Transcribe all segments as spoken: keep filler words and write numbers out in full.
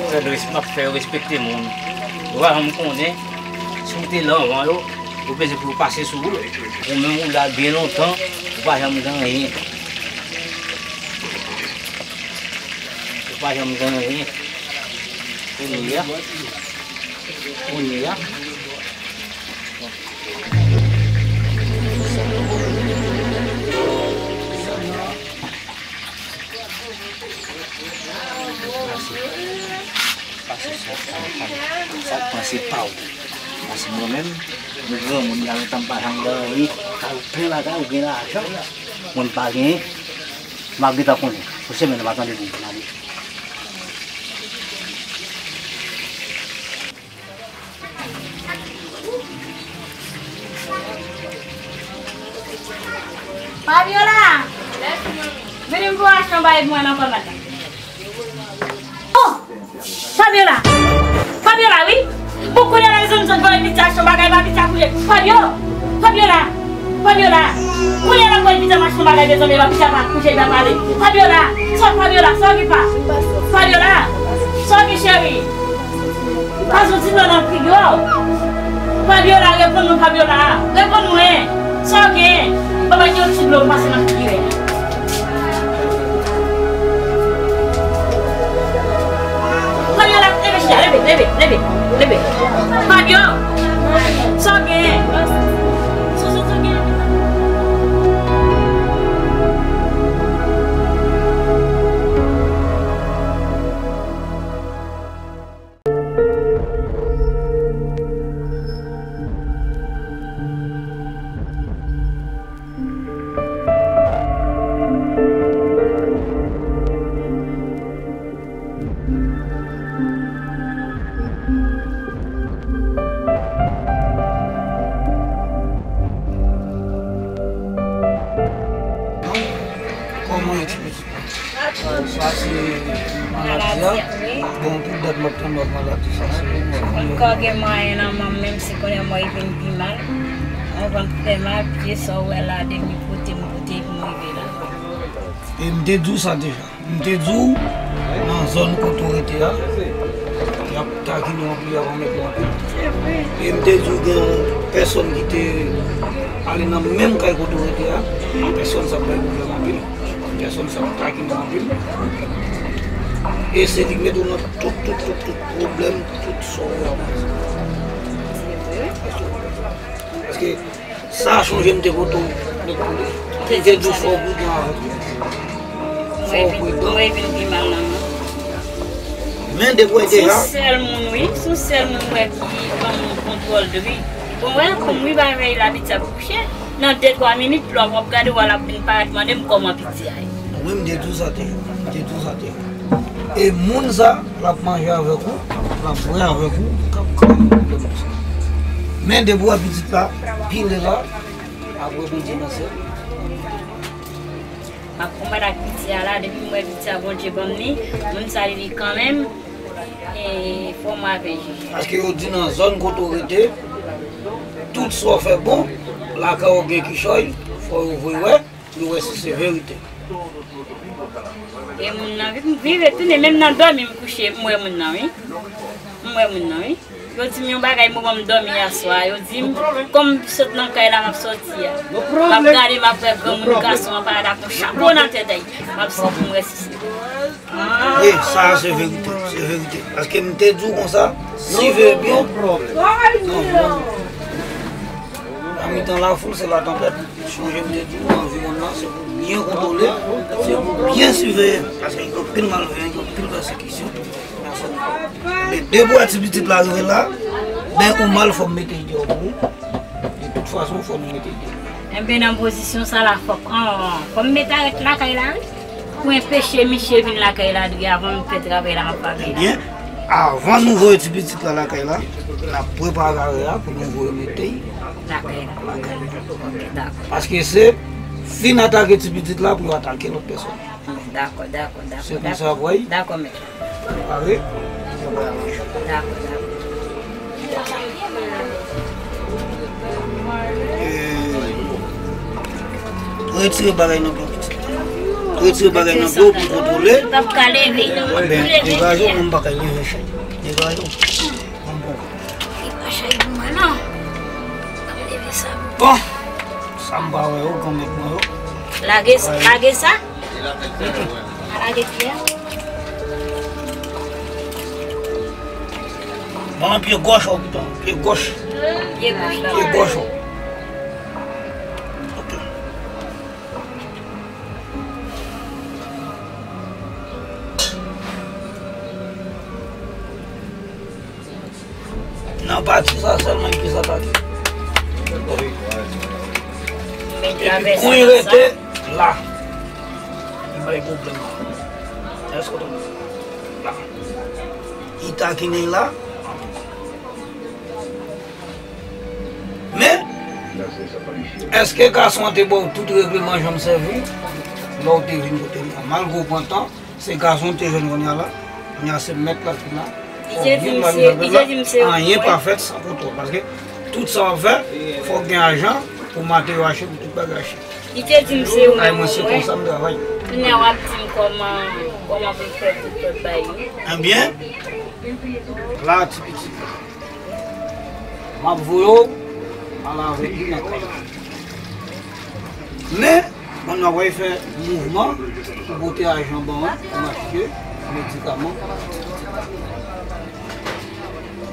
Fè res-, m ap fè yo respekte moun. Yo pa janm konnen, si w te la anvan yo, yo bezwen pou yo pase sou ou. Ou menm ou la byen lontan, ou pa janm gen anyen. Ou pa janm gen anyen. Kounye a, kounye a. Pase sa, sa, sa, sa k pran se pa w. Pase mwen menm, mwen granmoun, y a lontan m pa janm gen anyen. Kay ou plen lakay, ou gen lajan. Mwen m pa genyen. M ap gentan konnen. Pou semèn nan, m a tande moun, m ale. Fabiola! Vini m pou achte yon bagay pou mwen nan kòmèt la. Oh! Fabiola! Fabiola, wi! Bon, kounye a la, zanmi, zanmi, voye piti achte yon bagay, ba piti a kounye. Fabio! Fabiola! Fabiola! Kounye a la, voye piti a achte yon bagay, mezanmi, ba piti a pa kounye, ba pale. Fabiola! Sa, Fabiola, sa w gen pa? Fabiola! Sa w gen, cheri? Pa soti dlo nan figi w. Fabiola, reponn mwen, Fabiola. Reponn mwen. Sa w gen? Papa, gen yon ti dlo k pase nan figi w. Fabiola, leve, chita, leve, leve, leve, leve. Fabio, sa w gen? Sa, sa, sa w gen? Kòman w ye, ti pitit? Sa se maladi a. Bon, tout dat m ap tann w ak maladi sa, se, se kò gen mwayen nan manm, menm si kounye a mwen vin pi mal. Mwen vant fè mal, pye sa w wè la, depi kote m pote pou m rive la. E m te di w sa deja. M te di w, nan zòn kote w rete a, y ap takine w anpil, y ap anmède w anpil. E m te di w gen yon pèsòn ki te ale nan menm kay kote w rete a, pèsòn sa bay pwoblèm anpil. Pèsòn sa ap takine w anpil. E se li k mete w nan tout, tout, tout, tout pwoblèm, tout sa w wè a. Paske sa chonje m te kote w nèt tou. M te di w fò w pridan avèk li. Fò w pridan. Mwen vin pi mal nan men. Men depi w te la. Sou sèl moun, wi. Sou sèl moun, wè, ki ban m kontwòl de, wi. Bon, wè, kòm wi, ba vèy la, piti ap kouche. Nan de twa minit, lè w ap gade, w wè l ap vin parèt mande m kòman piti a ye. Wi, m te di w sa te, m te di w sa te. E moun sa, l ap manje avèk ou, l ap bwè avèk ou, k ap kreye pwoblèm konsa. Men depi w wè pitit la, pile la, apre Bondye nan syèl. M ap konbat ak piti a la, depi m wè piti a Bondye ban m li, moun sa li kanmenm, e fò m avè jije. Paske yo di nan zòn kote w rete, tout sa w fè bon, lakay w gen kichòy, fò yo voye wè, yo wè si se verite. E moun nan, m rive tounen, menm nan dòmi m kouche, m wè moun nan, wi. M wè moun nan, wi. Yo di m yon bagay, m ban m dòmi yèswa. Yo di m, kòm m sot nan kay la, m ap sòti a. M ap gade, m ap wè granmoun gason an parèt ak yon chapo nan tèt li. M ap soti, m wè si se. Wi, sa a se verite, se verite. Paske m te di w konsa, siveye byen. Non, non. Nan mitan lafoul, se latanpèt. Chonje m te di w, anviwònman se pou byen kontwole, se pou byen siveye. Paske gen anpil malveyan, gen anpil pèsekisyon. Men depi w wè ti pitit la rive la, byen ou mal fò m mete ide pou ou. De tout fason, fò m mete ide. Enben, nan pozisyon sa la, fòk, an, fò m mete arèt lakay la, wi. Pou enpeche misye vin lakay la, dwe avan m fè travay la, m ap pale la. Ebyen, avan nou voye ti pitit la lakay la, n ap prepare a pou nou voye mete l lakay la. Lakay la. Ok, dakò. Paske se fin atake ti pitit la pou yo atake lòt pèsòn. Dakò, dakò, dakò. Se konsa, dakò. Vwè? Dakò, mèt. Pare? Dakò, dakò. E, retire bagay nan pye pitit la. Retire bagay nan do pou kontwole. L ap ka leve. Ebyen, degaje w, mwen m pa ka leve, chè. Degaje w. Mwen bon. Li pa chay pou mwen, non. L ap leve sa. Bon. Sa m pa wè yo, granmèt mwen yo. Lage, lage sa. A lage pye a. Bon, pye gòch ou pito, pye gòch. Pye gòch la. Pye gòch ou. Ok. Nan pati sa sèlman ki sa ta di. Epi kon li rete la, li bay pwoblèm. Èske w tande? La. Li takinen la. Men, èske gason an te ba w tout regleman jan m sèvi? Lè w te vin kote m nan, malgre w pran tan, se gason w te jwenn kounye a la. Kounye a se mèt la ki la. Li te di m se, li te di m se, anyen pa fèt san kontwòl. Paske tout sa w ap fè, fòk gen ajan pou materyo achte, pou tout bagay achte. Li te di m se ou menm ou wè. Ay, mwen, se konsa m travay. Kounye a w ap di m kòman, kòman pou m fè pou tout bagay yo. Ebyen, la, ti pitit. M ap voye w al avèk li nan kay la. Men, pandan w ap fè mouvman pou pote ajan ban w, pou m achte medikaman.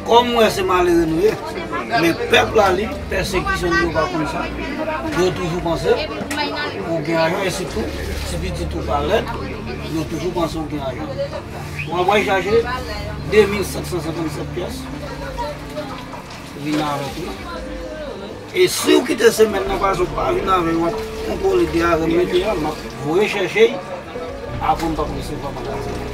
Kòm m wè se malere nou ye, men pèp la li, pèsekisyon li yo pa konn sa. Yo toujou panse ou gen ajan, e sitou, si pitit ou pa lèd, yo toujou panse ou gen ajan. Mwen pral chache de mil sèt san senkannsèt pyès. Vin avèk li. E si w kite semèn nan pase, w pa vin avè l, w ap kontwole de avè m mete a, m ap voye chèche l. Apre m p ap resevwa magazin.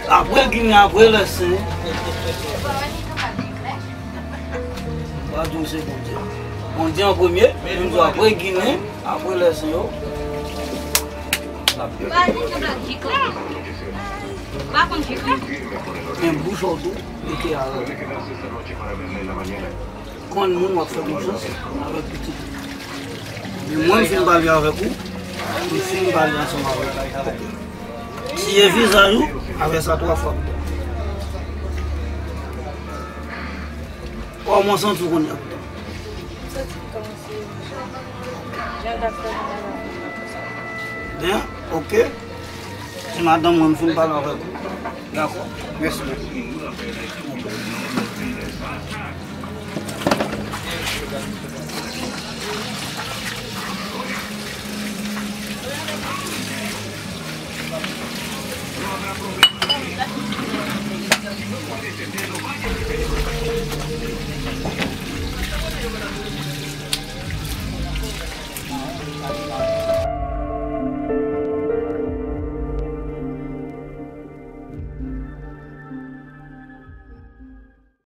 Apre Ginen, apre Lèsen. M pa di w se Bondye. Bondye an premye, men m di w apre Ginen, apre Lèsen yo. Men bouch ou tou, li te alè. Konn moun w ap fè konfyans avèk pitit ou. Men mwen m fin pale avèk ou, m fin pale ansanm avèk ou. Siye vizaj ou avè sa twa fwa. Kòman w santi w kounye a? Byen, ok. Se madanm mwen m fin pale avèk ou. Dakò. Mèsi bokou.